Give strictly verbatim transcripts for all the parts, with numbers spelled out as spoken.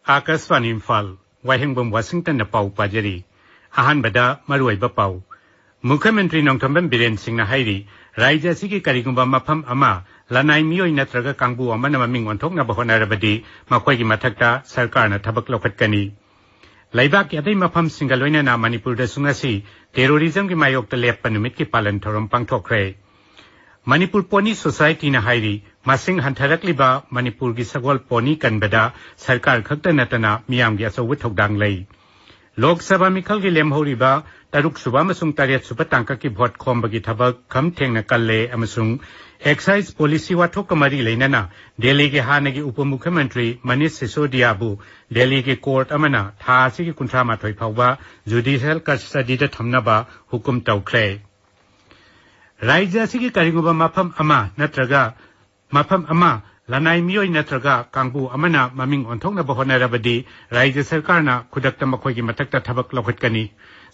ꯑꯥꯀꯥꯁꯕꯥꯅꯤ ꯏꯝꯐꯥꯜ, ꯋꯥꯍꯦꯡꯕꯝ ꯋꯥꯁꯤꯡꯇꯟꯅ ꯄꯥꯎ ꯄꯥꯖꯔꯤ꯫ ꯑꯍꯥꯟꯕꯗ ꯃꯔꯨꯑꯣꯏꯕ ꯄꯥꯎ꯫ ꯃꯨꯈ꯭ꯌ ꯃꯟꯇ꯭ꯔꯤ ꯅꯣꯡꯊꯣꯝꯕꯝ ꯕꯤꯔꯦꯟ ꯁꯤꯡꯅ ꯍꯥꯏꯔꯤ, ꯔꯥꯖ꯭ꯌ ꯑꯁꯤꯒꯤ ꯀꯔꯤꯒꯨꯝꯕ ꯃꯐꯝ ꯑꯃ ꯂꯅꯥꯏ ꯃꯤꯑꯣꯏ ꯅꯠꯇ꯭ꯔꯒ ꯀꯥꯡꯕꯨ ꯑꯃꯅ ꯃꯃꯤꯡ ꯑꯣꯟꯊꯣꯛꯅꯕ ꯍꯣꯠꯅꯔꯕꯗꯤ ꯃꯈꯣꯏꯒꯤ ꯃꯊꯛꯇ ꯁꯔꯀꯥꯔꯅ ꯊꯕꯛ ꯂꯧꯈꯠꯀꯅꯤ꯫ ꯂꯩꯕꯥꯛꯀꯤ ꯑꯇꯩ ꯃꯐꯝꯁꯤꯡꯒ ꯂꯣꯏꯅꯅ ꯃꯅꯤꯄꯨꯔꯗꯁꯨ ꯉꯁꯤ ꯇꯦꯔꯣꯔꯤꯖꯝꯒꯤ ꯃꯥꯌꯣꯛꯇ ꯂꯦꯞꯄ ꯅꯨꯃꯤꯠꯀꯤ ꯄꯥꯂꯟ ꯊꯧꯔꯝ ꯄꯥꯡꯊꯣꯛꯈ꯭ꯔꯦ꯫ ꯃꯅꯤꯄꯨꯔ ꯄꯣꯅꯤ ꯁꯣꯁꯥꯏꯇꯤꯅ ꯍꯥꯏꯔꯤ, ꯃꯁꯤꯡ ꯍꯟꯊꯔꯛꯂꯤꯕ ꯃꯅꯤꯄꯨꯔꯒꯤ ꯁꯒꯣꯜ ꯄꯣꯅꯤ ꯀꯟꯕꯗ ꯁꯔꯀꯥꯔ ꯈꯛꯇ ꯅꯠꯇꯅ ꯃꯤꯌꯥꯝꯒꯤ ꯑꯆꯧꯕ ꯊꯧꯗꯥꯡ ꯂꯩ꯫ ꯂꯣꯛ ꯁꯚꯥ ꯃꯤꯈꯜꯒꯤ ꯂꯦꯝꯍꯧꯔꯤꯕ ꯇꯔꯨꯛ ꯁꯨꯕ ꯑꯃꯁꯨꯡ ꯇꯔꯦꯠ ꯁꯨꯕ ꯇꯥꯡꯀꯛꯀꯤ ꯚꯣꯠ ꯈꯣꯝꯕꯒꯤ ꯊꯕꯛ ꯈꯝ ꯊꯦꯡꯅ ꯀꯜꯂꯦ ꯑꯃꯁꯨꯡ ꯑꯦꯛꯁꯥꯏꯖ ꯄꯣꯂꯤꯁꯤ ꯋꯥꯊꯣꯛꯀ ꯃꯔꯤ ꯂꯩꯅꯅ ꯗꯦꯜꯂꯤꯒꯤ ꯍꯥꯟꯅꯒꯤ ꯎꯄ ꯃꯨꯈ꯭ꯌ ꯃꯟꯇ꯭ꯔꯤ ꯃꯅꯤꯁ ꯁꯤꯁꯣꯗꯤꯌꯥꯕꯨ ꯗꯦꯜꯂꯤꯒꯤ ꯀꯣꯔꯠ ꯑꯃꯅ ꯊꯥ ꯑꯁꯤꯒꯤ ꯀꯨꯟꯊ꯭ꯔꯥ ꯃꯥꯊꯣꯏ ꯐꯥꯎꯕ ꯖꯨꯗꯤꯁꯤꯌꯦꯜ ꯀꯁꯇꯗꯤꯗ ꯊꯝꯅꯕ ꯍꯨꯀꯨꯝ ꯇꯧꯈ꯭ꯔꯦ꯫ ꯔꯥꯖ꯭ꯌ ꯑꯁꯤꯒꯤ ꯀꯔꯤꯒꯨꯝꯕ ꯃꯐꯝ ꯑꯃ ꯅꯠꯇ꯭ꯔꯒ ꯃꯐꯝ ꯑꯃ ꯂꯅꯥꯏ ꯃꯤꯑꯣꯏ ꯅꯠꯇ꯭ꯔꯒ ꯀꯥꯡꯕꯨ ꯑꯃꯅ ꯃꯃꯤꯡ ꯑꯣꯟꯊꯣꯛꯅꯕ ꯍꯣꯠꯅꯔꯕꯗꯤ ꯔꯥꯖ꯭ꯌ ꯁꯔꯀꯥꯔꯅ ꯈꯨꯗꯛꯇ ꯃꯈꯣꯏꯒꯤ ꯃꯊꯛꯇ ꯊꯕꯛ ꯂꯧꯈꯠꯀꯅꯤ꯫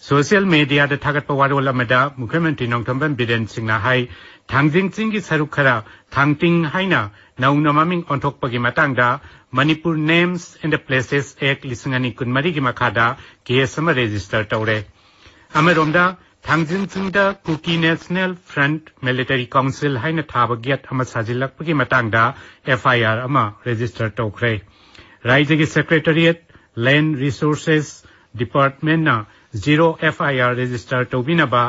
ꯁꯣꯁꯤꯌꯦꯜ ꯃꯦꯗꯤꯌꯥꯗ ꯊꯥꯒꯠꯄ ꯋꯥꯔꯣꯜ ꯑꯃꯗ ꯃꯨꯈ꯭ꯌ ꯃꯟꯇ꯭ꯔꯤ ꯅꯣꯡꯊꯣꯝꯕꯝ ꯕꯤꯔꯦꯟ ꯁꯤꯡꯅ ꯍꯥꯏ, ꯊꯥꯡꯖꯤꯡ ꯆꯤꯡꯒꯤ ꯁꯔꯨꯛ ꯈꯔ ꯊꯥꯡꯇꯤꯡ ꯍꯥꯏꯅ ꯅꯧꯅ ꯃꯃꯤꯡ ꯑꯣꯟꯊꯣꯛꯄꯒꯤ ꯃꯇꯥꯡꯗ Manipur Names and Places Act ꯂꯤꯁꯤꯡ ꯑꯅꯤ ꯀꯨꯟꯃꯔꯤꯒꯤ ꯃꯈꯥꯗ ꯀꯦꯁ ꯑꯃ ꯔꯦꯖꯤꯁꯇꯔ ꯇꯧꯔꯦ꯫ ꯑꯃꯔꯣꯝꯗ, ꯊꯥꯡꯖꯤꯡ ꯆꯤꯡꯗ ꯀꯨꯀꯤ ꯅꯦꯁꯅꯦꯜ ꯐ꯭ꯔꯟꯠ ꯃꯤꯂꯤꯇꯔꯤ ꯀꯥꯎꯟꯁꯤꯜ ꯍꯥꯏꯅ ꯊꯥꯕ ꯒꯦꯠ ꯑꯃ ꯁꯥꯖꯤꯜꯂꯛꯄꯒꯤ ꯃꯇꯥꯡꯗ ꯑꯦꯐ ꯑꯥꯏ ꯑꯥꯔ ꯑꯃ ꯔꯦꯖꯤꯁꯇꯔ ꯇꯧꯈ꯭ꯔꯦ꯫ ꯔꯥꯖ꯭ꯌꯒꯤ ꯁꯦꯀ꯭ꯔꯦꯇꯔꯤꯌꯦꯠ ꯂꯦꯟ ꯔꯤꯁꯣꯔꯁꯦꯁ ꯗꯤꯄꯥꯔꯠꯃꯦꯟꯠꯅ ꯖꯤꯔꯣ ꯑꯦꯐ ꯑꯥꯏ ꯑꯥꯔ ꯔꯦꯖꯤꯁꯇꯔ ꯇꯧꯕꯤꯅꯕ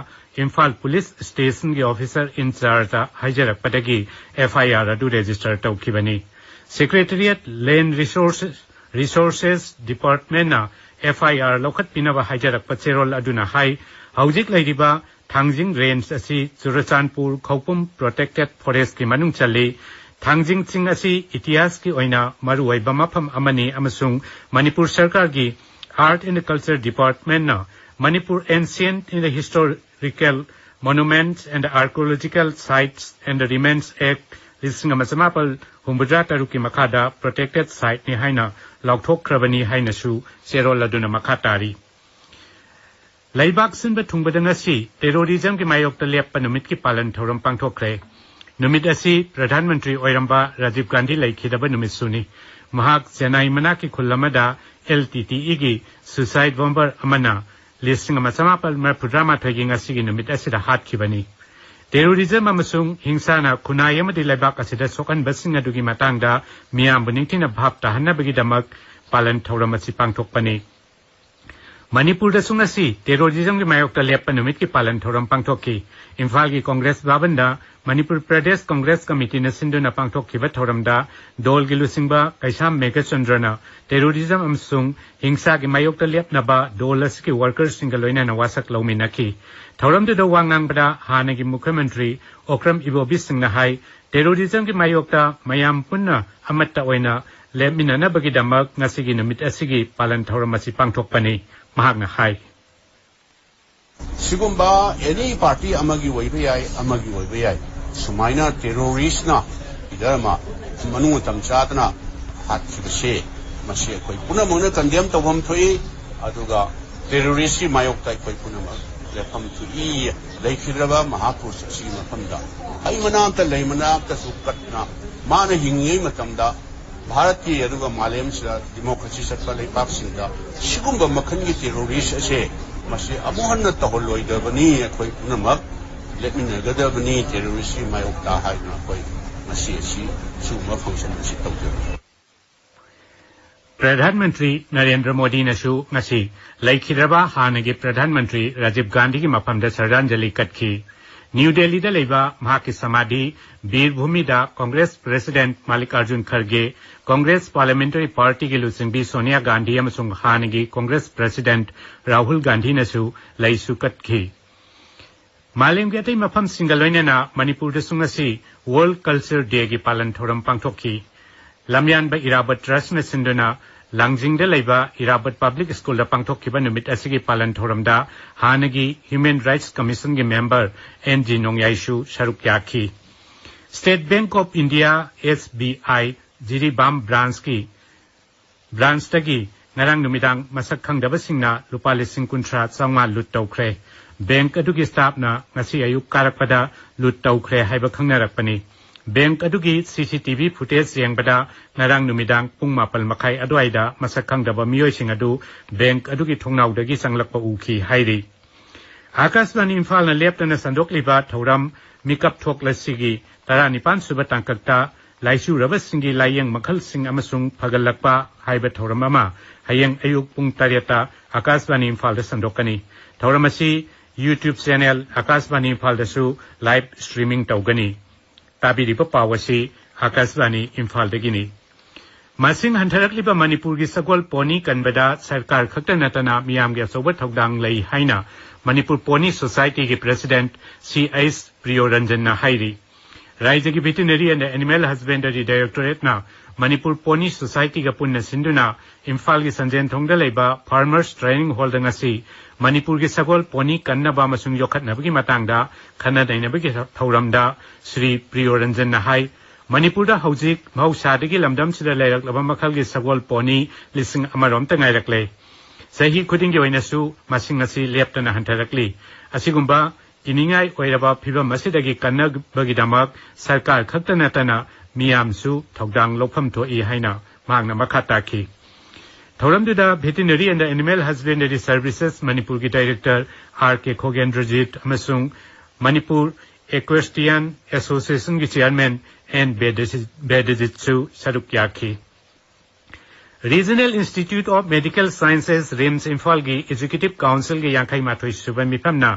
ꯏꯝꯐꯥꯜ ꯄꯨꯂꯤꯁ ꯁ꯭ꯇꯦꯁꯟꯒꯤ ꯑꯣꯐꯤꯁꯔ ꯏꯟꯆꯥꯔꯖꯇ ꯍꯥꯏꯖꯔꯛꯄꯗꯒꯤ ꯑꯦꯐ ꯑꯥꯏ ꯑꯥꯔ ꯑꯗꯨ ꯔꯦꯖꯤꯁꯇꯔ ꯇꯧꯈꯤꯕꯅꯤ꯫ ꯁꯦꯀ꯭ꯔꯦꯇꯔꯤꯌꯦꯠ ꯂꯦꯟ ꯔꯤꯁꯣꯔꯁꯦꯁ ꯔꯤꯁꯣꯔꯁꯦꯁ ꯗꯤꯄꯥꯔꯠꯃꯦꯟꯠꯅ ꯑꯦꯐ ꯑꯥꯏ ꯑꯥꯔ ꯂꯧꯈꯠꯄꯤꯅꯕ ꯍꯥꯏꯖꯔꯛꯄ ꯆꯦꯔꯣꯜ ꯑꯗꯨꯅ ꯍꯥꯏ, ꯍꯧꯖꯤꯛ ꯂꯩꯔꯤꯕ ꯊꯥꯡꯖꯤꯡ ꯔꯦꯟꯖ ꯑꯁꯤ ꯆꯨꯔꯆꯥꯟꯄꯨꯔ ꯈꯧꯄꯨꯝ ꯄ꯭ꯔꯣꯇꯦꯛꯇꯦꯗ ꯐꯣꯔꯦꯁ꯭ꯠꯀꯤ ꯃꯅꯨꯡ ꯆꯜꯂꯤ꯫ ꯊꯥꯡꯖꯤꯡ ꯆꯤꯡ ꯑꯁꯤ ꯏꯇꯤꯍꯥꯁꯀꯤ ꯑꯣꯏꯅ ꯃꯔꯨꯑꯣꯏꯕ ꯃꯐꯝ ꯑꯃꯅꯤ ꯑꯃꯁꯨꯡ ꯃꯅꯤꯄꯨꯔ ꯁꯔꯀꯥꯔꯒꯤ Art and Culture Departmentꯅ Manipur Ancient and Historical Monuments and Archaeological Sites and Remains Act ꯂꯤꯁꯤꯡ ꯑꯃ ꯆꯃꯥꯄꯜ ꯍꯨꯝꯐꯨꯇꯔꯥ ꯇꯔꯨꯛꯀꯤ ꯃꯈꯥꯗ ꯄ꯭ꯔꯣꯇꯦꯛꯇꯦꯗ ꯁꯥꯏꯠꯅꯤ ꯍꯥꯏꯅ ꯂꯥꯎꯊꯣꯛꯈ꯭ꯔꯕꯅꯤ ꯍꯥꯏꯅꯁꯨ ꯆꯦꯔꯣꯜ ꯑꯗꯨꯅ ꯃꯈꯥ ꯇꯥꯔꯤ꯫ ꯂꯩꯕꯥꯛ ꯁꯤꯟꯕ ꯊꯨꯡꯕꯗ ꯉꯁꯤ ꯇꯦꯔꯣꯔꯤꯖꯝꯒꯤ ꯃꯥꯌꯣꯛꯇ ꯂꯦꯞꯄ ꯅꯨꯃꯤꯠꯀꯤ ꯄꯥꯂꯟ ꯊꯧꯔꯝ ꯄꯥꯡꯊꯣꯛꯈ꯭ꯔꯦ꯫ ꯅꯨꯃꯤꯠ ꯑꯁꯤ ꯄ꯭ꯔꯙꯥꯟ ꯃꯟꯇ꯭ꯔꯤ ꯑꯣꯏꯔꯝꯕ ꯔꯥꯖꯤꯕ ꯒꯥꯟꯙꯤ ꯂꯩꯈꯤꯗꯕ ꯅꯨꯃꯤꯠꯁꯨꯅꯤ꯫ ꯃꯍꯥꯛ ꯆꯦꯟꯅꯥꯏ ꯃꯅꯥꯛꯀꯤ ꯈꯨꯜ ꯑꯃꯗ ꯑꯦꯜ ꯇꯤ ꯇꯤ ꯏꯒꯤ ꯁꯨꯏꯁꯥꯏꯠ ꯕꯣꯝꯕꯔ ꯑꯃꯅ ꯂꯤꯁꯤꯡ ꯑꯃ ꯆꯃꯥꯄꯜ ꯃꯔꯤꯐꯨꯇꯔꯥꯃꯥꯊꯣꯏꯒꯤ ꯉꯁꯤꯒꯤ ꯅꯨꯃꯤꯠ ꯑꯁꯤꯗ ꯍꯥꯠꯈꯤꯕꯅꯤ꯫ ꯇꯦꯔꯣꯔꯤꯖꯝ ꯑꯃꯁꯨꯡ ꯍꯤꯡꯁꯥꯅ ꯈꯨꯟꯅꯥꯏ ꯑꯃꯗꯤ ꯂꯩꯕꯥꯛ ꯑꯁꯤꯗ ꯁꯣꯛꯍꯟꯕꯁꯤꯡ ꯑꯗꯨꯒꯤ ꯃꯇꯥꯡꯗ ꯃꯤꯌꯥꯝꯕꯨ ꯅꯤꯡꯊꯤꯅ ꯚꯥꯞ ꯇꯥꯍꯟꯅꯕꯒꯤꯗꯃꯛ ꯄꯥꯂꯟ ꯊꯧꯔꯝ ꯑꯁꯤ ꯄꯥꯡꯊꯣꯛꯄꯅꯤ꯫ ꯃꯅꯤꯄꯨꯔꯗꯁꯨ ꯉꯁꯤ ꯇꯦꯔꯣꯔꯤꯖꯝꯒꯤ ꯃꯥꯌꯣꯛꯇ ꯂꯦꯞꯄ ꯅꯨꯃꯤꯠꯀꯤ ꯄꯥꯂꯟ ꯊꯧꯔꯝ ꯄꯥꯡꯊꯣꯛꯈꯤ꯫ ꯏꯝꯐꯥꯜꯒꯤ ꯀꯣꯡꯒ꯭ꯔꯦꯁ ꯚꯕꯟꯗ ꯃꯅꯤꯄꯨꯔ ꯄ꯭ꯔꯗꯦꯁ ꯀꯣꯡꯒ꯭ꯔꯦꯁ ꯀꯃꯤꯇꯤꯅ ꯁꯤꯟꯗꯨꯅ ꯄꯥꯡꯊꯣꯛꯈꯤꯕ ꯊꯧꯔꯝꯗ ꯗꯣꯜꯒꯤ ꯂꯨꯆꯤꯡꯕ ꯀꯩꯁꯥꯝ ꯃꯦꯘꯆꯟꯗ꯭ꯔꯅ ꯇꯦꯔꯣꯔꯤꯖꯝ ꯑꯃꯁꯨꯡ ꯍꯤꯡꯁꯥꯒꯤ ꯃꯥꯌꯣꯛꯇ ꯂꯦꯞꯅꯕ ꯗꯣꯜ ꯑꯁꯤꯒꯤ ꯋꯥꯔꯀꯔꯁꯤꯡꯒ ꯂꯣꯏꯅꯅ ꯋꯥꯁꯛ ꯂꯧꯃꯤꯟꯅꯈꯤ꯫ ꯊꯧꯔꯝꯗꯨꯗ ꯋꯥ ꯉꯥꯡꯕꯗ ꯍꯥꯟꯅꯒꯤ ꯃꯨꯈ꯭ꯌ ꯃꯟꯇ꯭ꯔꯤ ꯑꯣꯀ꯭ꯔꯝ ꯏꯕꯣꯕꯤ ꯁꯤꯡꯅ ꯍꯥꯏ, ꯇꯦꯔꯣꯔꯤꯖꯝꯒꯤ ꯃꯥꯌꯣꯛꯇ ꯃꯌꯥꯝ ꯄꯨꯟꯅ ꯑꯃꯠꯇ ꯑꯣꯏꯅ ꯂꯦꯞꯃꯤꯟꯅꯅꯕꯒꯤꯗꯃꯛ ꯉꯁꯤꯒꯤ ꯅꯨꯃꯤꯠ ꯑꯁꯤꯒꯤ ꯄꯥꯂꯟ ꯊꯧꯔꯝ ꯑꯁꯤ ꯄꯥꯡꯊꯣꯛꯄꯅꯤ꯫ ꯃꯍꯥꯛꯅ ꯍꯥꯏ꯫ ꯁꯤꯒꯨꯝꯕ ꯑꯦꯅꯤ ꯄꯥꯔꯇꯤ ꯑꯃꯒꯤ ꯑꯣꯏꯕ ꯌꯥꯏ, ꯑꯃꯒꯤ ꯑꯣꯏꯕ ꯌꯥꯏ, ꯁꯨꯃꯥꯏꯅ ꯇꯦꯔꯣꯔꯤꯁꯅ ꯂꯤꯗꯔ ꯑꯃ ꯃꯅꯨꯡ ꯃꯇꯝ ꯆꯥꯗꯅ ꯍꯥꯠꯈꯤꯕꯁꯦ, ꯃꯁꯤ ꯑꯩꯈꯣꯏ ꯄꯨꯝꯅꯃꯛꯅ ꯀꯟꯗꯦꯝ ꯇꯧꯐꯝ ꯊꯣꯛꯏ꯫ ꯑꯗꯨꯒ ꯇꯦꯔꯣꯔꯤꯁꯀꯤ ꯃꯥꯌꯣꯛꯇ ꯑꯩꯈꯣꯏ ꯄꯨꯝꯅꯃꯛ ꯂꯦꯞꯐꯝ ꯊꯣꯛꯏ꯫ ꯂꯩꯈꯤꯗ꯭ꯔꯕ ꯃꯍꯥꯄꯨꯔꯨꯁ ꯑꯁꯤꯒꯤ ꯃꯐꯝꯗ ꯍꯩ ꯃꯅꯥ ꯑꯝꯇ ꯂꯩ ꯃꯅꯥ ꯑꯝꯇꯁꯨ ꯀꯠꯅ ꯃꯥꯅ ꯍꯤꯡꯉꯤꯉꯩ ꯃꯇꯝꯗ ꯚꯥꯔꯠꯀꯤ ꯑꯗꯨꯒ ꯃꯥꯂꯦꯝꯁꯤꯗ ꯗꯤꯃꯣꯀ꯭ꯔꯦꯁꯤ ꯆꯠꯄ ꯂꯩꯕꯥꯛꯁꯤꯡꯗ ꯁꯤꯒꯨꯝꯕ ꯃꯈꯜꯒꯤ ꯇꯦꯔꯣꯔꯤꯁ ꯑꯁꯦ ꯃꯁꯤ ꯑꯃꯨꯛ ꯍꯟꯅ ꯇꯧꯍꯜꯂꯣꯏꯗꯕꯅꯤ꯫ ꯑꯩꯈꯣꯏ ꯄꯨꯝꯅꯃꯛ ꯂꯦꯞꯃꯤꯟꯅꯒꯗꯕꯅꯤ ꯇꯦꯔꯣꯔꯤꯁꯀꯤ ꯃꯥꯌꯣꯛꯇ ꯍꯥꯏꯗꯨꯅ ꯑꯩꯈꯣꯏ ꯉꯁꯤ ꯑꯁꯤ ꯁꯤꯒꯨꯝꯕ ꯐꯪꯁꯟ ꯑꯁꯤ ꯇꯧꯖꯕꯅꯤ꯫ ꯄ꯭ꯔꯙꯥꯟ ꯃꯟꯇ꯭ꯔꯤ ꯅꯔꯦꯟꯗ꯭ꯔ ꯃꯣꯗꯤꯅꯁꯨ ꯉꯁꯤ ꯂꯩꯈꯤꯗ꯭ꯔꯕ ꯍꯥꯟꯅꯒꯤ ꯄ꯭ꯔꯙꯥꯟ ꯃꯟꯇ꯭ꯔꯤ ꯔꯥꯖꯤꯕ ꯒꯥꯟꯙꯤꯒꯤ ꯃꯐꯝꯗ ꯁ꯭ꯔꯗꯥꯟꯖꯂꯤ ꯀꯠꯈꯤ꯫ ꯅ꯭ꯌꯨ ꯗꯦꯜꯂꯤꯗ ꯂꯩꯕ ꯃꯍꯥꯛꯀꯤ ꯁꯃꯥꯙꯤ ꯕꯤꯔ ꯚꯨꯃꯤꯗ ꯀꯣꯡꯒ꯭ꯔꯦꯁ ꯄ꯭ꯔꯦꯁꯤꯗꯦꯟꯠ ꯃꯥꯜꯂꯤꯀꯥꯔꯖꯨꯟ ꯈꯔꯒꯦ, ꯀꯣꯡꯒ꯭ꯔꯦꯁ ꯄꯥꯔꯂꯤꯌꯥꯃꯦꯟꯇꯔꯤ ꯄꯥꯔꯇꯤꯒꯤ ꯂꯨꯆꯤꯡꯕꯤ ꯁꯣꯅꯤꯌꯥ ꯒꯥꯟꯙꯤ ꯑꯃꯁꯨꯡ ꯍꯥꯟꯅꯒꯤ ꯀꯣꯡꯒ꯭ꯔꯦꯁ ꯄ꯭ꯔꯦꯁꯤꯗꯦꯟꯠ ꯔꯥꯍꯨꯜ ꯒꯥꯟꯙꯤꯅꯁꯨ ꯂꯩꯁꯨ ꯀꯠꯈꯤ꯫ ꯃꯥꯂꯦꯝꯒꯤ ꯑꯇꯩ ꯃꯐꯝꯁꯤꯡꯒ ꯂꯣꯏꯅꯅ ꯃꯅꯤꯄꯨꯔꯗꯁꯨ ꯉꯁꯤ ꯋꯥꯔꯜꯗ ꯀꯜꯆꯔ ꯗꯦꯒꯤ ꯄꯥꯂꯟ ꯊꯧꯔꯝ ꯄꯥꯡꯊꯣꯛꯈꯤ꯫ ꯂꯝꯌꯥꯟꯕ ꯏꯔꯥꯕꯠ ꯇ꯭ꯔꯁꯅ ꯁꯤꯟꯗꯨꯅ ꯂꯥꯡꯖꯤꯡꯗ ꯂꯩꯕ ꯏꯔꯥꯕꯠ ꯄꯕ꯭ꯂꯤꯛ ꯁ꯭ꯀꯨꯜꯗ ꯄꯥꯡꯊꯣꯛꯈꯤꯕ ꯅꯨꯃꯤꯠ ꯑꯁꯤꯒꯤ ꯄꯥꯂꯟ ꯊꯧꯔꯝꯗ ꯍꯥꯟꯅꯒꯤ ꯍ꯭ꯌꯨꯃꯦꯟ ꯔꯥꯏꯠꯁ ꯀꯃꯤꯁꯟꯒꯤ ꯃꯦꯝꯕꯔ ꯑꯦꯟ ꯖꯤ ꯅꯣꯡꯌꯥꯏꯁꯨ ꯁꯔꯨꯛ ꯌꯥꯈꯤ꯫ State Bank of India, S B I, Jiribam ꯕ꯭ꯔꯥꯟꯁꯀꯤ ꯕ꯭ꯔꯥꯟꯁꯇꯒꯤ ꯉꯔꯥꯡ ꯅꯨꯃꯤꯗꯥꯡ ꯃꯁꯛ ꯈꯪꯗꯕꯁꯤꯡꯅ ꯂꯨꯄꯥ ꯂꯤꯁꯤꯡ ꯀꯨꯟꯊ꯭ꯔꯥ ꯆꯥꯝꯃꯉꯥ ꯂꯨꯠ ꯇꯧꯈ꯭ꯔꯦ꯫ ꯕꯦꯡꯛ ꯑꯗꯨꯒꯤ ꯁ꯭ꯇꯥꯐꯅ ꯉꯁꯤ ꯑꯌꯨꯛ ꯀꯥꯔꯛꯄꯗ ꯂꯨꯠ ꯇꯧꯈ꯭ꯔꯦ ꯍꯥꯏꯕ ꯈꯪꯅꯔꯛꯄꯅꯤ꯫ ꯕꯦꯡꯛ ꯑꯗꯨꯒꯤ ꯁꯤ ꯁꯤ ꯇꯤ ꯚꯤ ꯐꯨꯇꯦꯖ ꯌꯦꯡꯕꯗ ꯉꯔꯥꯡ ꯅꯨꯃꯤꯗꯥꯡ ꯄꯨꯡ ꯃꯥꯄꯜ ꯃꯈꯥꯏ ꯑꯗꯨꯋꯥꯏꯗ ꯃꯁꯛ ꯈꯪꯗꯕ ꯃꯤꯑꯣꯏꯁꯤꯡ ꯑꯗꯨ ꯕꯦꯡꯛ ꯑꯗꯨꯒꯤ ꯊꯣꯡꯅꯥꯎꯗꯒꯤ ꯆꯪꯂꯛꯄ ꯎꯈꯤ ꯍꯥꯏꯔꯤ꯫ ꯑꯥꯀꯥꯁꯕꯥꯅꯤ ꯏꯝꯐꯥꯜꯅ ꯂꯦꯞꯇꯅ ꯁꯟꯗꯣꯛꯂꯤꯕ ꯊꯧꯔꯝ ꯃꯤꯀꯞ ꯊꯣꯛꯂꯁꯤꯒꯤ ꯇꯔꯥꯅꯤꯄꯥꯟ ꯁꯨꯕ ꯇꯥꯡꯀꯛꯇ ꯂꯥꯏꯆꯨꯔꯕꯁꯤꯡꯒꯤ ꯂꯥꯏꯌꯦꯡ ꯃꯈꯜꯁꯤꯡ ꯑꯃꯁꯨꯡ ꯐꯒꯠꯂꯛꯄ ꯍꯥꯏꯕ ꯊꯧꯔꯝ ꯑꯃ ꯍꯌꯦꯡ ꯑꯌꯨꯛ ꯄꯨꯡ ꯇꯔꯦꯠꯇ ꯑꯥꯀꯥꯁꯕꯥꯅꯤ ꯏꯝꯐꯥꯜꯗ ꯁꯟꯗꯣꯛꯀꯅꯤ꯫ ꯊꯧꯔꯝ ꯑꯁꯤ YouTube ꯆꯦꯅꯦꯜ ꯑꯥꯀꯥꯁꯕꯥꯅꯤ ꯏꯝꯐꯥꯜꯗꯁꯨ ꯂꯥꯏꯚ ꯁ꯭ꯇ꯭ꯔꯤꯃꯤꯡ ꯇꯧꯒꯅꯤ꯫ ꯇꯥꯕꯤꯔꯤꯕ ꯄꯥꯎ ꯑꯁꯤ ꯑꯥꯀꯥꯁꯕꯥꯅꯤ ꯏꯝꯐꯥꯜꯗꯒꯤꯅꯤ꯫ ꯃꯁꯤꯡ ꯍꯟꯊꯔꯛꯂꯤꯕ ꯃꯅꯤꯄꯨꯔꯒꯤ ꯁꯒꯣꯜ ꯄꯣꯅꯤ ꯀꯟꯕꯗ ꯁꯔꯀꯥꯔ ꯈꯛꯇ ꯅꯠꯇꯅ ꯃꯤꯌꯥꯝꯒꯤ ꯑꯆꯧꯕ ꯊꯧꯗꯥꯡ ꯂꯩ ꯍꯥꯏꯅ ꯃꯅꯤꯄꯨꯔ ꯄꯣꯅꯤ ꯁꯣꯁꯥꯏꯇꯤꯒꯤ ꯄ꯭ꯔꯦꯁꯤꯗꯦꯟꯠ ꯁꯤ ꯑꯩꯆ ꯄ꯭ꯔꯤꯌꯣꯔꯟꯖꯟꯅ ꯍꯥꯏꯔꯤ꯫ ꯔꯥꯏꯖ꯭ꯌꯒꯤ ꯚꯦꯇꯤꯅꯔꯤ ꯑꯦꯟ ꯑꯦꯅꯤꯃꯦꯜ ꯍꯁꯕꯦꯟꯗꯔꯤ ꯗꯥꯏꯔꯦꯛꯇꯣꯔꯦꯠꯅ ꯃꯅꯤꯄꯨꯔ ꯄꯣꯅꯤ ꯁꯣꯁꯥꯏꯇꯤꯒ ꯄꯨꯟꯅ ꯁꯤꯟꯗꯨꯅ ꯏꯝꯐꯥꯜꯒꯤ ꯁꯟꯖꯦꯟꯊꯣꯡꯗ ꯂꯩꯕ ꯐꯥꯔꯃꯔꯁ ꯇ꯭ꯔꯦꯅꯤꯡ ꯍꯣꯜꯗ ꯉꯁꯤ ꯃꯅꯤꯄꯨꯔꯒꯤ ꯁꯒꯣꯜ ꯄꯣꯅꯤ ꯀꯟꯅꯕ ꯑꯃꯁꯨꯡ ꯌꯣꯛꯈꯠꯅꯕꯒꯤ ꯃꯇꯥꯡꯗ ꯈꯟꯅ ꯅꯩꯅꯕꯒꯤ ꯊꯧꯔꯝꯗ ꯁ꯭ꯔꯤ ꯄ꯭ꯔꯤꯌꯣꯔꯟꯖꯟꯅ ꯍꯥꯏ, ꯃꯅꯤꯄꯨꯔꯗ ꯍꯧꯖꯤꯛ ꯃꯍꯧꯁꯥꯗꯒꯤ ꯂꯝꯗꯝꯁꯤꯗ ꯂꯩꯔꯛꯂꯕ ꯃꯈꯜꯒꯤ ꯁꯒꯣꯜ ꯄꯣꯅꯤ ꯂꯤꯁꯤꯡ ꯑꯃꯔꯣꯝꯇ ꯉꯥꯏꯔꯛꯂꯦ꯫ ꯆꯍꯤ ꯈꯨꯗꯤꯡꯒꯤ ꯑꯣꯏꯅꯁꯨ ꯃꯁꯤꯡ ꯑꯁꯤ ꯂꯦꯞꯇꯅ ꯍꯟꯊꯔꯛꯂꯤ꯫ ꯑꯁꯤꯒꯨꯝꯕ ꯀꯤꯅꯤꯡꯉꯥꯏ ꯑꯣꯏꯔꯕ ꯐꯤꯚꯝ ꯑꯁꯤꯗꯒꯤ ꯀꯟꯅꯕꯒꯤꯗꯃꯛ ꯁꯔꯀꯥꯔ ꯈꯛꯇ ꯅꯠꯇꯅ ꯃꯤꯌꯥꯝꯁꯨ ꯊꯧꯗꯥꯡ ꯂꯧꯐꯝ ꯊꯣꯛꯏ ꯍꯥꯏꯅ ꯃꯍꯥꯛꯅ ꯃꯈꯥ ꯇꯥꯈꯤ꯫ ꯊꯧꯔꯝꯗꯨꯗ ꯚꯦꯇꯤꯅꯔꯤ ꯑꯦꯟ ꯑꯦꯅꯤꯃꯦꯜ ꯍꯁꯕꯦꯟꯗꯔꯤ ꯁꯔꯚꯤꯁꯦꯁ ꯃꯅꯤꯄꯨꯔꯒꯤ ꯗꯥꯏꯔꯦꯛꯇꯔ ꯑꯥꯔ ꯀꯦ ꯈꯣꯒꯦꯟꯗ꯭ꯔꯖꯤꯠ ꯑꯃꯁꯨꯡ ꯃꯅꯤꯄꯨꯔ ꯑꯦꯀ꯭ꯋꯦꯁꯇꯤꯌꯟ ꯑꯦꯁꯣꯁꯤꯌꯦꯁꯟꯒꯤ ꯆꯤꯌꯥꯔꯃꯦꯟ ꯑꯦꯟ ꯕꯦꯗꯖꯤꯠꯁꯨ ꯁꯔꯨꯛ ꯌꯥꯈꯤ꯫ Regional institute of medical sciences, RIMS ꯏꯝꯐꯥꯜꯒꯤ ꯑꯦꯛꯖꯤꯀ꯭ꯌꯨꯇꯤꯚ ꯀꯥꯎꯟꯁꯤꯜꯒꯤ ꯌꯥꯡꯈꯩ ꯃꯥꯊꯣꯏ ꯁꯨꯕ ꯃꯤꯐꯝꯅ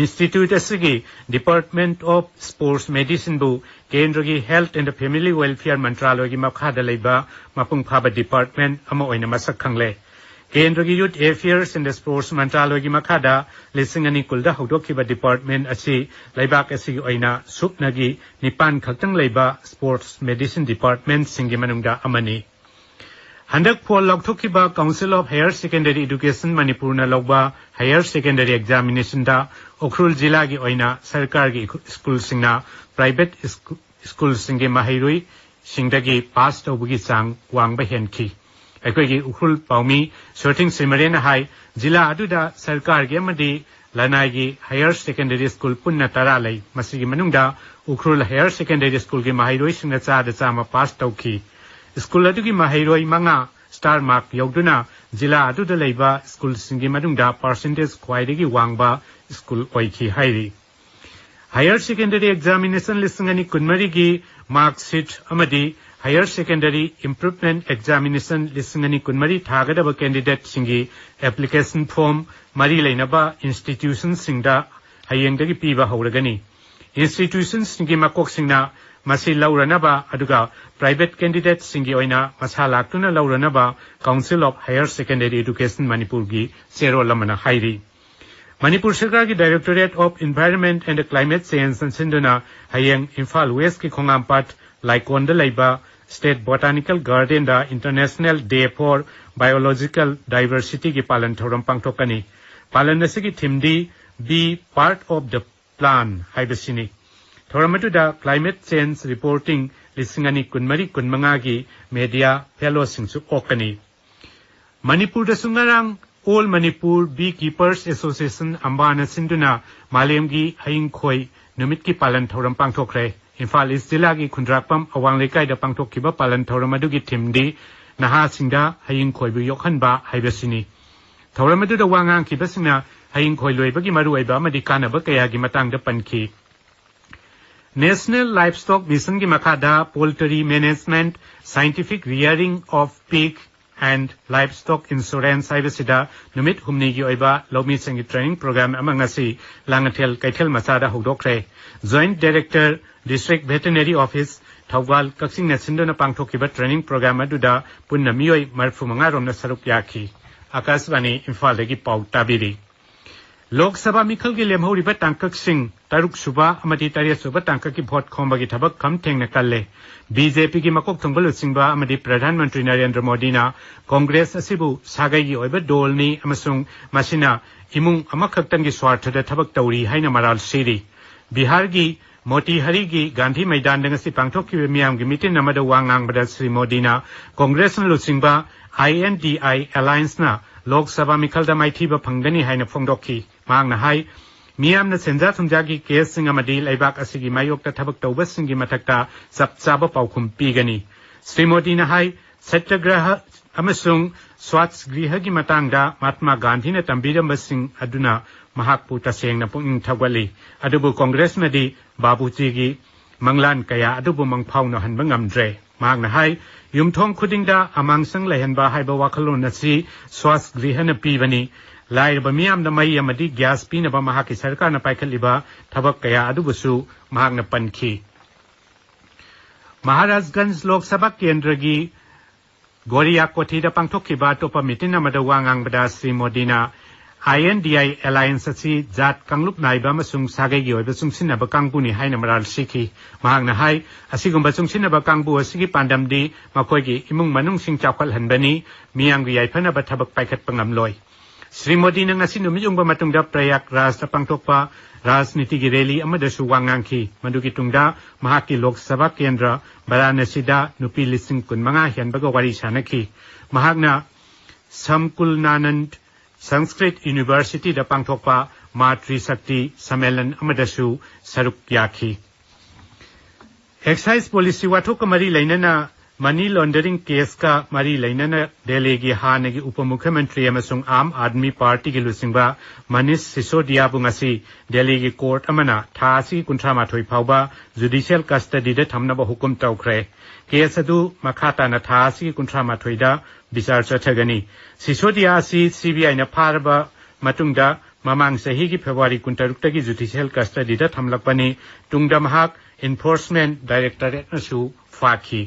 ꯏꯟꯁꯇꯤꯇ꯭ꯌꯨꯠ ꯑꯁꯤꯒꯤ ꯗꯤꯄꯥꯔꯠꯃꯦꯟꯠ ꯑꯣꯐ ꯁ꯭ꯄꯣꯔꯠꯁ ꯃꯦꯗꯤꯁꯤꯟꯕꯨ ꯀꯦꯟꯗ꯭ꯔꯒꯤ ꯍꯦꯜꯊ ꯑꯦꯟꯗ ꯐꯦꯃꯤꯂꯤ ꯋꯦꯜꯐꯤꯌꯔ ꯃꯟꯇ꯭ꯔꯥꯂꯣꯏꯒꯤ ꯃꯈꯥꯗ ꯂꯩꯕ ꯃꯄꯨꯡ ꯐꯥꯕ ꯗꯤꯄꯥꯔꯠꯃꯦꯟꯠ ꯑꯃ ꯑꯣꯏꯅ ꯃꯁꯛ ꯈꯪꯂꯦ꯫ ꯀꯦꯟꯗ꯭ꯔꯒꯤ ꯌꯨꯊ ꯑꯦꯐꯤꯌꯔꯁ ꯑꯦꯟꯗ ꯁ꯭ꯄꯣꯔꯠꯁ ꯃꯟꯇ꯭ꯔꯥꯂꯣꯏꯒꯤ ꯃꯈꯥꯗ ꯂꯤꯁꯤꯡ ꯑꯅꯤ ꯀꯨꯟꯗ ꯍꯧꯗꯣꯛꯈꯤꯕ ꯗꯤꯄꯥꯔꯠꯃꯦꯟꯠ ꯑꯁꯤ ꯂꯩꯕꯥꯛ ꯑꯁꯤꯒꯤ ꯑꯣꯏꯅ ꯁꯨꯞꯅꯒꯤ ꯅꯤꯄꯥꯟ ꯈꯛꯇꯪ ꯂꯩꯕ ꯁ꯭ꯄꯣꯔꯠꯁ ꯃꯦꯗꯤꯁꯤꯟ ꯗꯤꯄꯥꯔꯠꯃꯦꯟꯠꯁꯤꯡꯒꯤ ꯃꯅꯨꯡꯗ ꯑꯃꯅꯤ꯫ ꯍꯟꯗꯛ ꯐꯣꯜ ꯂꯥꯎꯊꯣꯛꯈꯤꯕ council of higher secondary education ꯃꯅꯤꯄꯨꯔꯅ ꯂꯧꯕ ꯍꯥꯌꯔ ꯁꯦꯀꯦꯟꯗꯔꯤ ꯑꯦꯛꯖꯥꯃꯤꯅꯦꯁꯟꯗ ꯎꯈ꯭ꯔꯨꯜ ꯖꯤꯂꯥꯒꯤ ꯑꯣꯏꯅ ꯁꯔꯀꯥꯔꯒꯤ ꯁ꯭ꯀꯨꯜꯁꯤꯡꯅ ꯄ꯭ꯔꯥꯏꯚꯦꯠ ꯁ꯭ꯀꯨꯜꯁꯤꯡꯒꯤ ꯃꯍꯩꯔꯣꯏꯁꯤꯡꯗꯒꯤ ꯄꯥꯁ ꯇꯧꯕꯒꯤ ꯆꯥꯡ ꯋꯥꯡꯕ ꯍꯦꯟꯈꯤ꯫ ꯑꯩꯈꯣꯏꯒꯤ ꯎꯈ꯭ꯔꯨꯜ ꯄꯥꯎꯃꯤ ꯁꯣꯔꯊꯤꯡ ꯁꯤꯃꯔꯦꯟꯅ ꯍꯥꯏ, ꯖꯤꯂꯥ ꯑꯗꯨꯗ ꯁꯔꯀꯥꯔꯒꯤ ꯑꯃꯗꯤ ꯂꯅꯥꯏꯒꯤ ꯍꯥꯌꯔ ꯁꯦꯀꯦꯟꯗꯔꯤ ꯁ꯭ꯀꯨꯜ ꯄꯨꯟꯅ ꯇꯔꯥ ꯂꯩ꯫ ꯃꯁꯤꯒꯤ ꯃꯅꯨꯡꯗ ꯎꯈ꯭ꯔꯨꯜ ꯍꯥꯌꯔ ꯁꯦꯀꯦꯟꯗꯔꯤ ꯁ꯭ꯀꯨꯜꯒꯤ ꯃꯍꯩꯔꯣꯏꯁꯤꯡꯅ ꯆꯥꯗ ꯆꯥꯝꯃ ꯄꯥꯁ ꯇꯧꯈꯤ꯫ ꯁ꯭ꯀꯨꯜ ꯑꯗꯨꯒꯤ ꯃꯍꯩꯔꯣꯏ ꯃꯉꯥ ꯁ꯭ꯇꯥꯔ ꯃꯥꯔꯛ ꯌꯧꯗꯨꯅ ꯖꯤꯂꯥ ꯑꯗꯨꯗ ꯂꯩꯕ ꯁ꯭ꯀꯨꯜꯁꯤꯡꯒꯤ ꯃꯅꯨꯡꯗ ꯄꯥꯔꯁꯦꯟꯇꯦꯖ ꯈ꯭ꯋꯥꯏꯗꯒꯤ ꯋꯥꯡꯕ ꯁ꯭ꯀꯨꯜ ꯑꯣꯏꯈꯤ ꯍꯥꯏꯔꯤ꯫ ꯍꯥꯌꯔ ꯁꯦꯀꯦꯟꯗꯔꯤ ꯑꯦꯛꯖꯥꯃꯤꯅꯦꯁꯟ ꯂꯤꯁꯤꯡ ꯑꯅꯤ ꯀꯨꯟꯃꯔꯤꯒꯤ ꯃꯥꯔꯛ ꯁꯤꯠ ꯑꯃꯗꯤ ꯍꯥꯌꯔ ꯁꯦꯀꯦꯟꯗꯔꯤ ꯏꯝꯄ꯭ꯔꯨꯚꯃꯦꯟꯠ ꯑꯦꯛꯖꯥꯃꯤꯅꯦꯁꯟ ꯂꯤꯁꯤꯡ ꯑꯅꯤ ꯀꯨꯟꯃꯔꯤ ꯊꯥꯒꯗꯕ ꯀꯦꯟꯗꯤꯗꯦꯠꯁꯤꯡꯒꯤ ꯑꯦꯄ꯭ꯂꯤꯀꯦꯁꯟ ꯐꯣꯔꯝ ꯃꯔꯤ ꯂꯩꯅꯕ ꯏꯟꯁꯇꯤꯇ꯭ꯌꯨꯁꯟꯁꯤꯡꯗ ꯍꯌꯦꯡꯗꯒꯤ ꯄꯤꯕ ꯍꯧꯔꯒꯅꯤ꯫ ꯏꯟꯁꯇꯤꯇ꯭ꯌꯨꯁꯟꯁꯤꯡꯒꯤ ꯃꯀꯣꯛꯁꯤꯡꯅ ꯃꯁꯤ ꯂꯧꯔꯅꯕ ꯑꯗꯨꯒ ꯄ꯭ꯔꯥꯏꯚꯦꯠ ꯀꯦꯟꯗꯤꯗꯦꯠꯁꯤꯡꯒꯤ ꯑꯣꯏꯅ ꯃꯁꯥ ꯂꯥꯛꯇꯨꯅ ꯂꯧꯔꯅꯕ Council of Higher Secondary Education ꯃꯅꯤꯄꯨꯔꯒꯤ ꯆꯦꯔꯣꯜ ꯑꯃꯅ ꯍꯥꯏꯔꯤ꯫ ꯃꯅꯤꯄꯨꯔ ꯁꯔꯀꯥꯔꯒꯤ Directorate of Environment and Climate Change ꯁꯤꯟꯗꯨꯅ ꯍꯌꯦꯡ ꯏꯝꯐꯥꯜ ꯋꯦꯁꯀꯤ ꯈꯣꯡꯉꯥꯝꯄꯥꯠ ꯂꯥꯏꯀꯣꯟꯗ ꯂꯩꯕ State Botanical Garden the International Day for Biological Diversity ꯒꯤ ꯄꯥꯂꯟ ꯊꯧꯔꯝ ꯄꯥꯡꯊꯣꯛꯀꯅꯤ꯫ ꯄꯥꯂꯟ ꯑꯁꯤꯒꯤ ꯊꯤꯝꯗꯤ Be Part of the Plan ꯍꯥꯏꯕꯁꯤꯅꯤ꯫ ꯊꯧꯔꯝ ꯑꯗꯨꯗ Climate Change Reporting ꯂꯤꯁꯤꯡ ꯑꯅꯤ ꯀꯨꯟꯃꯔꯤ ꯀꯨꯟꯃꯉꯥꯒꯤ ꯃꯦꯗꯤꯌꯥ ꯐꯦꯂꯣꯁꯤꯡꯁꯨ ꯑꯣꯛꯀꯅꯤ꯫ ꯃꯅꯤꯄꯨꯔꯗꯁꯨ ꯉꯔꯥꯡ All Manipur Beekeepers Association ꯑꯝꯕꯥꯅ ꯁꯤꯟꯗꯨꯅ ꯃꯥꯂꯦꯝꯒꯤ ꯍꯌꯤꯡꯈꯣꯏ ꯅꯨꯃꯤꯠꯀꯤ ꯄꯥꯂꯟ ꯊꯧꯔꯝ ꯄꯥꯡꯊꯣꯛꯈ꯭ꯔꯦ꯫ ꯏꯝꯐꯥꯜ ꯏꯁ ꯖꯤꯂꯥꯒꯤ ꯈꯨꯟꯗ꯭ꯔꯥꯛꯄꯝ ꯑꯋꯥꯡ ꯂꯩꯀꯥꯏꯗ ꯄꯥꯡꯊꯣꯛꯈꯤꯕ ꯄꯥꯂꯟ ꯊꯧꯔꯝ ꯑꯗꯨꯒꯤ ꯊꯤꯝꯗꯤ ꯅꯍꯥꯁꯤꯡꯗ ꯍꯌꯤꯡꯈꯣꯏꯕꯨ ꯌꯣꯛꯍꯟꯕ ꯍꯥꯏꯕꯁꯤꯅꯤ꯫ ꯊꯧꯔꯝ ꯑꯗꯨꯗ ꯋꯥ ꯉꯥꯡꯈꯤꯕꯁꯤꯡꯅ ꯍꯌꯤꯡꯈꯣꯏ ꯂꯣꯏꯕꯒꯤ ꯃꯔꯨꯑꯣꯏꯕ ꯑꯃꯗꯤ ꯀꯥꯟꯅꯕ ꯀꯌꯥꯒꯤ ꯃꯇꯥꯡꯗ ꯄꯟꯈꯤ꯫ National Livestock Mission ꯒꯤ ꯃꯈꯥꯗ Poultry Management, Scientific Rearing of Pig and Livestock Insurance ꯍꯥꯏꯕꯁꯤꯗ ꯅꯨꯃꯤꯠ ꯍꯨꯝꯅꯤꯒꯤ ꯑꯣꯏꯕ ꯂꯧꯃꯤꯁꯤꯡꯒꯤ ꯇ꯭ꯔꯦꯅꯤꯡ ꯄ꯭ꯔꯣꯒ꯭ꯔꯥꯝ ꯑꯃ ꯉꯁꯤ ꯂꯥꯡꯉꯊꯦꯜ ꯀꯩꯊꯦꯜ ꯃꯆꯥꯗ ꯍꯧꯗꯣꯛꯈ꯭ꯔꯦ꯫ Joint Director, District Veterinary Office, Thoubal ꯀꯛꯆꯤꯡꯅ ꯁꯤꯟꯗꯨꯅ ꯄꯥꯡꯊꯣꯛꯈꯤꯕ ꯇ꯭ꯔꯦꯅꯤꯡ ꯄ꯭ꯔꯣꯒ꯭ꯔꯥꯝ ꯑꯗꯨꯗ ꯄꯨꯟꯅ ꯃꯤꯑꯣꯏ ꯃꯔꯤꯐꯨ ꯃꯉꯥ ꯔꯣꯝꯅ ꯁꯔꯨꯛ ꯌꯥꯈꯤ꯫ ꯑꯀꯥꯁꯕꯥꯅꯤ ꯏꯝꯐꯥꯜꯗꯒꯤ ꯄꯥꯎ ꯇꯥꯕꯤꯔꯤ꯫ ꯂꯣꯛ ꯁꯚꯥ ꯃꯤꯈꯜꯒꯤ ꯂꯦꯝꯍꯧꯔꯤꯕ ꯇꯥꯡꯀꯛꯁꯤꯡ ꯇꯔꯨꯛ ꯁꯨꯕ ꯑꯃꯗꯤ ꯇꯔꯦꯠ ꯁꯨꯕ ꯇꯥꯡꯀꯛꯀꯤ ꯚꯣꯠ ꯈꯣꯝꯕꯒꯤ ꯊꯕꯛ ꯈꯝ ꯊꯦꯡꯅ ꯀꯜꯂꯦ꯫ ꯕꯤ ꯖꯦ ꯄꯤꯒꯤ ꯃꯀꯣꯛ ꯊꯣꯡꯕ ꯂꯨꯆꯤꯡꯕ ꯑꯃꯗꯤ ꯄ꯭ꯔꯙꯥꯟ ꯃꯟꯇ꯭ꯔꯤ ꯅꯔꯦꯟꯗ꯭ꯔ ꯃꯣꯗꯤꯅ ꯀꯣꯡꯒ꯭ꯔꯦꯁ ꯑꯁꯤꯕꯨ ꯁꯥꯒꯩꯒꯤ ꯑꯣꯏꯕ ꯗꯣꯜꯅꯤ ꯑꯃꯁꯨꯡ ꯃꯁꯤꯅ ꯏꯃꯨꯡ ꯑꯃꯈꯛꯇꯪꯒꯤ ꯁ꯭ꯋꯥꯔꯊꯗ ꯊꯕꯛ ꯇꯧꯔꯤ ꯍꯥꯏꯅ ꯃꯔꯥꯜ ꯁꯤꯔꯤ꯫ ꯕꯤꯍꯥꯔꯒꯤ ꯃꯣꯇꯤꯍꯥꯔꯤꯒꯤ ꯒꯥꯟꯙꯤ ꯃꯩꯗꯥꯟꯗ ꯉꯁꯤ ꯄꯥꯡꯊꯣꯛꯈꯤꯕ ꯃꯤꯌꯥꯝꯒꯤ ꯃꯤꯇꯤꯟ ꯑꯃꯗ ꯋꯥ ꯉꯥꯡꯕꯗ ꯁ꯭ꯔꯤ ꯃꯣꯗꯤꯅ ꯀꯣꯡꯒ꯭ꯔꯦꯁꯅ ꯂꯨꯆꯤꯡꯕ ꯑꯥꯏ N D I ꯑꯦꯂꯥꯌꯟꯁꯅ Lok Sabha ꯃꯤꯈꯜꯗ ꯃꯥꯏꯊꯤꯕ ꯐꯪꯒꯅꯤ ꯍꯥꯏꯅ ꯐꯣꯡꯗꯣꯛꯈꯤ꯫ ꯃꯍꯥꯛꯅ ꯍꯥꯏ, ꯃꯤꯌꯥꯝꯅ ꯁꯦꯟꯖꯥ ꯊꯨꯝꯖꯥꯒꯤ ꯀꯦꯁꯁꯤꯡ ꯑꯃꯗꯤ ꯂꯩꯕꯥꯛ ꯑꯁꯤꯒꯤ ꯃꯥꯌꯣꯛꯇ ꯊꯕꯛ ꯇꯧꯕꯁꯤꯡꯒꯤ ꯃꯊꯛꯇ ꯆꯞ ꯆꯥꯕ ꯄꯥꯎꯈꯨꯝ ꯄꯤꯒꯅꯤ꯫ ꯁ꯭ꯔꯤ ꯃꯣꯗꯤꯅ ꯍꯥꯏ, ꯁꯠꯌꯒ꯭ꯔꯍ ꯑꯃꯁꯨꯡ ꯁ꯭ꯋꯥꯁꯒ꯭ꯔꯤꯍꯒꯤ ꯃꯇꯥꯡꯗ ꯃꯍꯥꯠꯃꯥ ꯒꯥꯟꯙꯤꯅ ꯇꯝꯕꯤꯔꯝꯕꯁꯤꯡ ꯑꯗꯨꯅ ꯃꯍꯥꯛꯄꯨ ꯇꯁꯦꯡꯅ ꯄꯨꯛꯅꯤꯡ ꯊꯧꯒꯠꯂꯤ꯫ ꯑꯗꯨꯕꯨ ꯀꯣꯡꯒ꯭ꯔꯦꯁꯅꯗꯤ ꯕꯥꯕꯨꯖꯤꯒꯤ ꯃꯪꯂꯥꯟ ꯀꯌꯥ ꯑꯗꯨꯕꯨ ꯃꯪꯐꯥꯎꯅꯍꯟꯕ ꯉꯝꯗ꯭ꯔꯦ꯫ ꯃꯍꯥꯛꯅ ꯍꯥꯏ, ꯌꯨꯝꯊꯣꯡ ꯈꯨꯗꯤꯡꯗ ꯑꯃꯥꯡꯁꯪ ꯂꯩꯍꯟꯕ ꯍꯥꯏꯕ ꯋꯥꯈꯜꯂꯣꯟ ꯑꯁꯤ ꯁ꯭ꯋꯥꯁꯒ꯭ꯔꯤꯍꯅ ꯄꯤꯕꯅꯤ꯫ ꯂꯥꯏꯔꯕ ꯃꯤꯌꯥꯝꯗ ꯃꯩ ꯑꯃꯗꯤ ꯒ꯭ꯌꯥꯁ ꯄꯤꯅꯕ ꯃꯍꯥꯛꯀꯤ ꯁꯔꯀꯥꯔꯅ ꯄꯥꯏꯈꯠꯂꯤꯕ ꯊꯕꯛ ꯀꯌꯥ ꯑꯗꯨꯕꯨꯁꯨ ꯃꯍꯥꯛꯅ ꯄꯟꯈꯤ꯫ ꯃꯍꯥꯔꯥꯖꯒꯟꯖ ꯂꯣꯛ ꯁꯚꯥ ꯀꯦꯟꯗ꯭ꯔꯒꯤ ꯒꯣꯔꯤꯌꯥ ꯀꯣꯊꯤꯗ ꯄꯥꯡꯊꯣꯛꯈꯤꯕ ꯑꯇꯣꯞꯄ ꯃꯤꯇꯤꯟ ꯑꯃꯗ ꯋꯥ ꯉꯥꯡꯕꯗ ꯁ꯭ꯔꯤ ꯃꯣꯗꯤꯅ, "INDI alliance ꯑꯁꯤ ꯖꯥꯠ ꯀꯥꯡꯂꯨꯞ ꯅꯥꯏꯕ ꯑꯃꯁꯨꯡ ꯁꯥꯒꯩꯒꯤ ꯑꯣꯏꯕ ꯆꯨꯡꯁꯤꯟꯅꯕ ꯀꯥꯡꯕꯨꯅꯤ" ꯍꯥꯏꯅ ꯃꯔꯥꯜ ꯁꯤꯈꯤ꯫ ꯃꯍꯥꯛꯅ ꯍꯥꯏ, ꯑꯁꯤꯒꯨꯝꯕ ꯆꯨꯡꯁꯤꯟꯅꯕ ꯀꯥꯡꯕꯨ ꯑꯁꯤꯒꯤ ꯄꯥꯟꯗꯝꯗꯤ ꯃꯈꯣꯏꯒꯤ ꯏꯃꯨꯡ ꯃꯅꯨꯡꯁꯤꯡ ꯆꯥꯎꯈꯠꯍꯟꯕꯅꯤ, ꯃꯤꯌꯥꯝꯒꯤ ꯌꯥꯏꯐꯅꯕ ꯊꯕꯛ ꯄꯥꯏꯈꯠꯄ ꯉꯝꯂꯣꯏ꯫ ꯁ꯭ꯔꯤ ꯃꯣꯗꯤꯅ ꯉꯁꯤ ꯅꯨꯃꯤꯠ ꯌꯨꯡꯕ ꯃꯇꯨꯡꯗ ꯄ꯭ꯔꯌꯥꯒꯔꯥꯖꯇ ꯄꯥꯡꯊꯣꯛꯄ ꯔꯥꯖꯅꯤꯇꯤꯒꯤ ꯔꯦꯂꯤ ꯑꯃꯗꯁꯨ ꯋꯥ ꯉꯥꯡꯈꯤ꯫ ꯃꯗꯨꯒꯤ ꯇꯨꯡꯗ ꯃꯍꯥꯛꯀꯤ ꯂꯣꯛ ꯁꯚꯥ ꯀꯦꯟꯗ꯭ꯔ ꯚꯥꯔꯥꯅꯁꯤꯗ ꯅꯨꯄꯤ ꯂꯤꯁꯤꯡ ꯀꯨꯟꯃꯉꯥ ꯍꯦꯟꯕꯒ ꯋꯥꯔꯤ ꯁꯥꯅꯈꯤ꯫ ꯃꯍꯥꯛꯅ ꯁꯝꯀꯨꯜꯅꯥꯅꯟꯗ ꯁꯪꯁꯀ꯭ꯔꯤꯠ ꯌꯨꯅꯤꯚꯔꯁꯤꯇꯤꯗ ꯄꯥꯡꯊꯣꯛꯄ ꯃꯥꯇ꯭ꯔꯤ ꯁꯛꯇꯤ ꯁꯝꯃꯦꯂꯟ ꯑꯃꯗꯁꯨ ꯁꯔꯨꯛ ꯌꯥꯈꯤ꯫ ꯑꯦꯛꯁꯥꯏꯖ ꯄꯣꯂꯤꯁꯤ ꯋꯥꯊꯣꯛꯀ ꯃꯔꯤ ꯂꯩꯅꯅ ꯃꯅꯤ ꯂꯣꯟꯗꯔꯤꯡ ꯀꯦꯁꯀ ꯃꯔꯤ ꯂꯩꯅꯅ ꯗꯦꯜꯂꯤꯒꯤ ꯍꯥꯟꯅꯒꯤ ꯎꯄ ꯃꯨꯈ꯭ꯌꯃꯟꯇ꯭ꯔꯤ ꯑꯃꯁꯨꯡ ꯑꯥꯝ ꯑꯥꯗꯃꯤ ꯄꯥꯔꯇꯤꯒꯤ ꯂꯨꯆꯤꯡꯕ ꯃꯅꯤꯁ ꯁꯤꯁꯣꯗꯤꯌꯥꯕꯨ ꯉꯁꯤ ꯗꯦꯜꯂꯤꯒꯤ ꯀꯣꯔꯠ ꯑꯃꯅ ꯊꯥ ꯑꯁꯤꯒꯤ ꯀꯨꯟꯊ꯭ꯔꯥ ꯃꯥꯊꯣꯏ ꯐꯥꯎꯕ ꯖꯨꯗꯤꯁꯤꯌꯦꯜ ꯀꯁꯇꯗꯤꯗ ꯊꯝꯅꯕ ꯍꯨꯀꯨꯝ ꯇꯧꯈ꯭ꯔꯦ꯫ ꯀꯦꯁ ꯑꯗꯨ ꯃꯈꯥ ꯇꯥꯅ ꯊꯥ ꯑꯁꯤꯒꯤ ꯀꯨꯟꯊ꯭ꯔꯥ ꯃꯥꯊꯣꯏꯗ ꯕꯤꯆꯥꯔ ꯆꯠꯊꯒꯅꯤ꯫ ꯁꯤꯁꯣꯗꯤꯌꯥ ꯑꯁꯤ CBIꯅ ꯐꯥꯔꯕ ꯃꯇꯨꯡꯗ ꯃꯃꯥꯡ ꯆꯍꯤꯒꯤ ꯐꯦꯕ꯭ꯔꯨꯋꯥꯔꯤ ꯀꯨꯟꯇꯔꯨꯛꯇꯒꯤ ꯖꯨꯗꯤꯁꯤꯌꯦꯜ ꯀꯁꯇꯗꯤꯗ ꯊꯝꯂꯛꯄꯅꯤ꯫ ꯇꯨꯡꯗ ꯃꯍꯥꯛ ꯏꯟꯐꯣꯔꯁꯃꯦꯟ ꯗꯥꯏꯔꯦꯛꯇꯣꯔꯦꯠꯅꯁꯨ ꯐꯥꯈꯤ꯫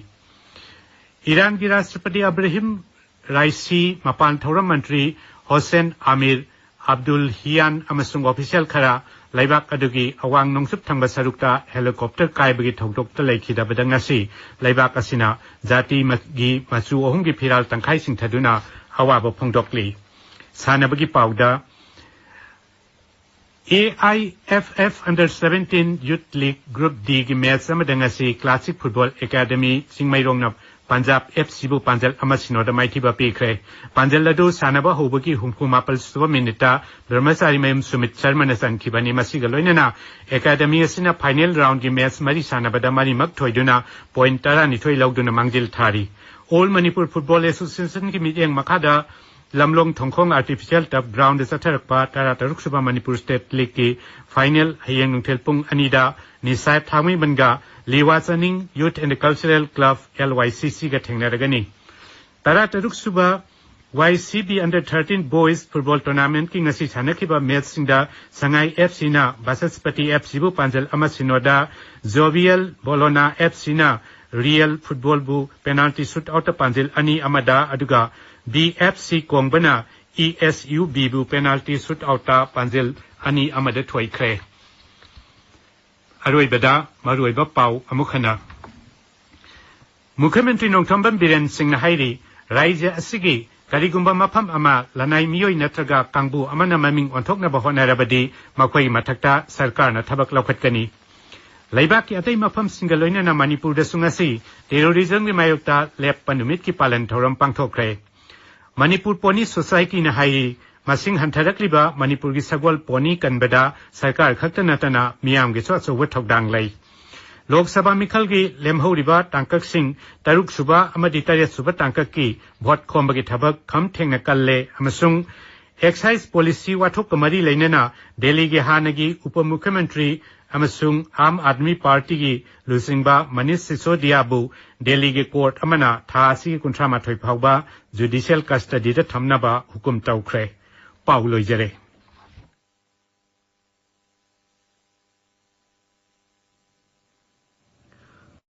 ꯏꯔꯥꯟꯒꯤ ꯔꯥꯁꯇ꯭ꯔꯄꯇꯤ ꯑꯕ꯭ꯔꯥꯍꯤꯝ ꯔꯥꯏꯁꯤ, ꯃꯄꯥꯟ ꯊꯧꯔꯝ ꯃꯟꯇ꯭ꯔꯤ ꯍꯣꯁꯦꯟ ꯑꯃꯤꯔ ꯑꯕꯗꯨꯜ ꯍꯤꯌꯥꯟ ꯑꯃꯁꯨꯡ ꯑꯣꯐꯤꯁꯤꯌꯦꯜ ꯈꯔ ꯂꯩꯕꯥꯛ ꯑꯗꯨꯒꯤ ꯑꯋꯥꯡ ꯅꯣꯡꯆꯨꯞ ꯊꯪꯕ ꯁꯔꯨꯛꯇ ꯍꯦꯂꯤꯀꯣꯞꯇꯔ ꯀꯥꯏꯕꯒꯤ ꯊꯧꯗꯣꯛꯇ ꯂꯩꯈꯤꯗꯕꯗ ꯉꯁꯤ ꯂꯩꯕꯥꯛ ꯑꯁꯤꯅ ꯖꯥꯇꯤꯒꯤ ꯃꯆꯨ ꯑꯍꯨꯝꯒꯤ ꯐꯤꯔꯥꯜ ꯇꯪꯈꯥꯏ ꯁꯤꯡꯊꯗꯨꯅ ꯑꯋꯥꯕ ꯐꯣꯡꯗꯣꯛꯂꯤ꯫ ꯁꯥꯟꯅꯕꯒꯤ ꯄꯥꯎꯗ, AIFF Under Seventeen Youth League Group Dꯒꯤ ꯃꯦꯆ ꯑꯃꯗ ꯉꯁꯤ ꯀ꯭ꯂꯥꯁꯤꯛ ꯐꯨꯠꯕꯣꯜ ꯑꯦꯀꯥꯗꯃꯤ ꯆꯤꯡꯃꯩꯔꯣꯡꯅ ꯄꯟꯖꯥꯕ ꯑꯦꯐ ꯁꯤꯕꯨ ꯄꯥꯟꯖꯜ ꯑꯃ ꯁꯤꯅꯣꯗ ꯃꯥꯏꯊꯤꯕ ꯄꯤꯈ꯭ꯔꯦ꯫ ꯄꯥꯟꯖꯜ ꯑꯗꯨ ꯁꯥꯟꯅꯕ ꯍꯧꯕꯒꯤ ꯍꯨꯝꯐꯨ ꯃꯥꯄꯜ ꯁꯨꯕ ꯃꯤꯅꯤꯠꯇ ꯕ꯭ꯔꯍ꯭ꯃꯆꯥꯔꯤ ꯃꯌꯨꯝ ꯁꯨꯃꯤꯠ ꯁꯔꯃꯅ ꯆꯟꯈꯤꯕꯅꯤ꯫ ꯃꯁꯤꯒ ꯂꯣꯏꯅꯅ ꯑꯦꯀꯥꯗꯃꯤ ꯑꯁꯤꯅ ꯐꯥꯏꯅꯦꯜ ꯔꯥꯎꯟꯒꯤ ꯃꯦꯆ ꯃꯔꯤ ꯁꯥꯟꯅꯕꯗ ꯃꯔꯤꯃꯛ ꯊꯣꯏꯗꯨꯅ ꯄꯣꯏꯟ ꯇꯔꯥꯅꯤꯊꯣꯏ ꯂꯧꯗꯨꯅ ꯃꯥꯡꯖꯤꯜ ꯊꯥꯔꯤ꯫ ꯑꯣꯜ ꯃꯅꯤꯄꯨꯔ ꯐꯨꯠꯕꯣꯜ ꯑꯦꯁꯣꯁꯤꯌꯦꯁꯟꯒꯤ ꯃꯤꯠꯌꯦꯡ ꯃꯈꯥꯗ ꯂꯝꯂꯣꯡ ꯊꯣꯡꯈꯣꯡ ꯑꯥꯔꯇꯤꯐꯤꯁꯤꯌꯦꯜ ꯇꯔꯐ ꯒ꯭ꯔꯥꯎꯟꯗ ꯆꯠꯊꯔꯛꯄ ꯇꯔꯥꯇꯔꯨꯛ ꯁꯨꯕ ꯃꯅꯤꯄꯨꯔ ꯁ꯭ꯇꯦꯠ ꯂꯤꯒꯀꯤ ꯐꯥꯏꯅꯦꯜ ꯍꯌꯦꯡ ꯅꯨꯡꯊꯤꯜ ꯄꯨꯡ ꯑꯅꯤꯗ ꯅꯤꯁꯥꯏ ꯊꯥꯡꯃꯩꯕꯟꯒ Liwa Chaning youth and cultural club, L Y C ꯁꯤꯒ ꯊꯦꯡꯅꯔꯒꯅꯤ꯫ ꯇꯔꯥꯇꯔꯨꯛ ꯁꯨꯕ Y C B under thirteen boys football ꯇꯣꯔꯅꯥꯃꯦꯟꯠꯀꯤ ꯉꯁꯤ ꯁꯥꯟꯅꯈꯤꯕ ꯃꯦꯆꯁꯤꯡꯗ ꯁꯉꯥꯏ ꯑꯦꯐ ꯁꯤꯅ ꯕꯁꯁꯄꯇꯤ ꯑꯦꯐ ꯁꯤꯕꯨ ꯄꯥꯟꯖꯜ ꯑꯃ ꯁꯤꯅꯣꯗ, ꯖꯣꯕꯤꯌꯦꯜ ꯕꯣꯂꯣꯅꯥ ꯑꯦꯐ ꯁꯤꯅ ꯔꯤꯌꯦꯜ ꯐꯨꯠꯕꯣꯜꯕꯨ ꯄꯦꯅꯥꯜꯇꯤ ꯁꯨꯠ ꯑꯥꯎꯠꯇ ꯄꯥꯟꯖꯤꯜ ꯑꯅꯤ ꯑꯃꯗ, ꯑꯗꯨꯒ ꯕꯤ ꯑꯦꯐ ꯁꯤ ꯀꯣꯡꯕꯅ ꯏ ꯑꯦꯁ ꯌꯨ ꯕꯤꯕꯨ ꯄꯦꯅꯥꯜꯇꯤ ꯁꯨꯠ ꯑꯥꯎꯠꯇ ꯄꯥꯟꯖꯤꯜ ꯑꯅꯤ ꯑꯃꯗ ꯊꯣꯏꯈ꯭ꯔꯦ꯫ ꯑꯔꯣꯏꯕꯗ ꯃꯔꯨꯑꯣꯏꯕ ꯄꯥꯎ ꯑꯃꯨꯛ ꯍꯟꯅ꯫ ꯃꯨꯈ꯭ꯌ ꯃꯟꯇ꯭ꯔꯤ ꯅꯣꯡꯊꯣꯝꯕꯝ ꯕꯤꯔꯦꯟ ꯁꯤꯡꯅ ꯍꯥꯏꯔꯤ, ꯔꯥꯏꯖ꯭ꯌ ꯑꯁꯤꯒꯤ ꯀꯔꯤꯒꯨꯝꯕ ꯃꯐꯝ ꯑꯃ ꯂꯅꯥꯏ ꯃꯤꯑꯣꯏ ꯅꯠꯇ꯭ꯔꯒ ꯀꯥꯡꯕꯨ ꯑꯃꯅ ꯃꯃꯤꯡ ꯑꯣꯟꯊꯣꯛꯅꯕ ꯍꯣꯠꯅꯔꯕꯗꯤ ꯃꯈꯣꯏꯒꯤ ꯃꯊꯛꯇ ꯁꯔꯀꯥꯔꯅ ꯊꯕꯛ ꯂꯧꯈꯠꯀꯅꯤ꯫ ꯂꯩꯕꯥꯛꯀꯤ ꯑꯇꯩ ꯃꯐꯝꯁꯤꯡꯒ ꯂꯣꯏꯅꯅ ꯃꯅꯤꯄꯨꯔꯗꯁꯨ ꯉꯁꯤ ꯇꯦꯔꯣꯔꯤꯖꯝꯒꯤ ꯃꯥꯌꯣꯛꯇ ꯂꯦꯞꯄ ꯅꯨꯃꯤꯠꯀꯤ ꯄꯥꯂꯟ ꯊꯧꯔꯝ ꯄꯥꯡꯊꯣꯛꯈ꯭ꯔꯦ꯫ ꯃꯅꯤꯄꯨꯔ ꯄꯣꯅꯤ ꯁꯣꯁꯥꯏꯇꯤꯅ ꯍꯥꯏꯔꯤ, ꯃꯁꯤꯡ ꯍꯟꯊꯔꯛꯂꯤꯕ ꯃꯅꯤꯄꯨꯔꯒꯤ ꯁꯒꯣꯜ ꯄꯣꯅꯤ ꯀꯟꯕꯗ ꯁꯔꯀꯥꯔ ꯈꯛꯇ ꯅꯠꯇꯅ ꯃꯤꯌꯥꯝꯒꯤꯁꯨ ꯑꯆꯧꯕ ꯊꯧꯗꯥꯡ ꯂꯩ꯫ ꯂꯣꯛ ꯁꯚꯥ ꯃꯤꯈꯜꯒꯤ ꯂꯦꯝꯍꯧꯔꯤꯕ ꯇꯥꯡꯀꯛꯁꯤꯡ ꯇꯔꯨꯛ ꯁꯨꯕ ꯑꯃꯗꯤ ꯇꯔꯦꯠ ꯁꯨꯕ ꯇꯥꯡꯀꯛꯀꯤ ꯚꯣꯠ ꯈꯣꯝꯕꯒꯤ ꯊꯕꯛ ꯈꯝ ꯊꯦꯡꯅ ꯀꯜꯂꯦ ꯑꯃꯁꯨꯡ ꯑꯦꯛꯁꯥꯏꯖ ꯄꯣꯂꯤꯁꯤ ꯋꯥꯊꯣꯛꯀ ꯃꯔꯤ ꯂꯩꯅꯅ ꯗꯦꯜꯂꯤꯒꯤ ꯍꯥꯟꯅꯒꯤ ꯎꯄ ꯃꯨꯈ꯭ꯌ ꯃꯟꯇ꯭ꯔꯤ ꯑꯃꯁꯨꯡ ꯑꯥꯝ ꯑꯥꯗꯃꯤ ꯄꯥꯔꯇꯤꯒꯤ ꯂꯨꯆꯤꯡꯕ ꯃꯅꯤꯁ ꯁꯤꯁꯣꯗꯤꯌꯥꯕꯨ ꯗꯦꯜꯂꯤꯒꯤ ꯀꯣꯔꯠ ꯑꯃꯅ ꯊꯥ ꯑꯁꯤꯒꯤ ꯀꯨꯟꯊ꯭ꯔꯥ ꯃꯥꯊꯣꯏ ꯐꯥꯎꯕ ꯖꯨꯗꯤꯁꯤꯌꯦꯜ ꯀꯁꯇꯗꯤꯗ ꯊꯝꯅꯕ ꯍꯨꯀꯨꯝ ꯇꯧꯈ꯭ꯔꯦ꯫ ꯄꯥꯎ ꯂꯣꯏꯖꯔꯦ꯫